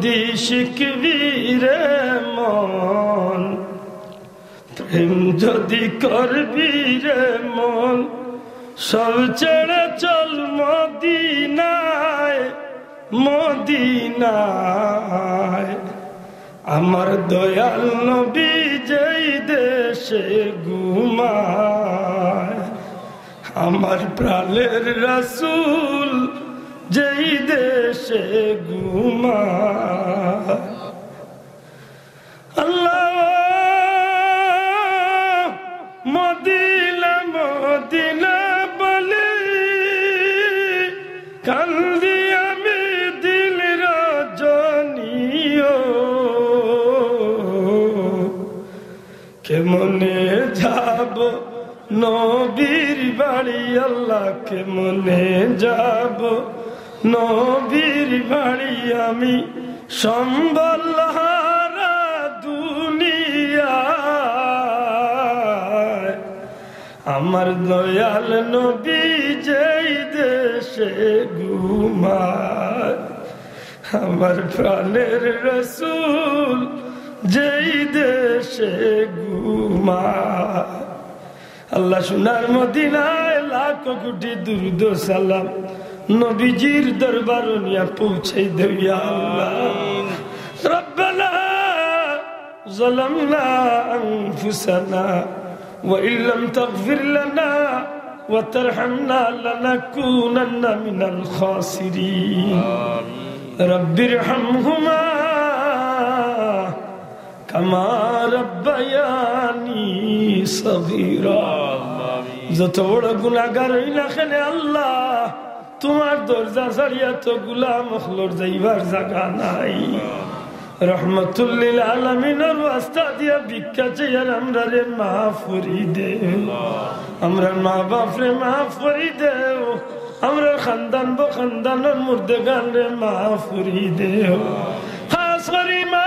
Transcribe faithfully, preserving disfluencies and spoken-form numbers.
যদি শিখবি রে মন, প্রেম যদি করবি রে মন, সব ছেড়ে চল মদিনায়, মদিনায়। আমার দয়াল নবী যেই দেশে ঘুমায়, আমার প্রাণের রাসূল যেই দেশে ঘুমায়। আল্লাহ, মদিনা, মদিনা বলি, কান্দি আমি দিন রজনীও। কেমনে যাব নবীর বাড়ি আল্লাহ, কেমনে যাব নবীর বাড়ি আমি, সম্বল হারা দুনিয়ায়। আমার দয়াল নবী যেই দেশে ঘুমায়, আমার প্রাণের রসুল যেই দেশে ঘুমায়। আল্লাহ, সোনার মদিনায় লাখ কোটি দুরুদ সালাম নবীজির দরবার নিয়া পৌঁছাই দেও ইয়া আল্লাহ। ربنا ظلمنا أنفسنا وإن لم تغفر لنا وترحمنا لنكونن من الخاسرين. رب ارحمهما كما ربياني صغيرا. যত বড় গুনাহগার অই না কেনে আল্লাহ, তুমার দরজা ছাড়িয়া তো গোলাম অকলর যাইবার জাগা নাই। রহমতুল্লিল আলামিনর ওয়াস্তা দিয়া ভিক্ষা চাইয়ার, আমরারে মাফ করি দেও, আমরার মা বাপরে মাফ করি দেও, আমরার খানদান বখানদানর মুর্দেগানরে মাফ করি দেও। খাস করি মা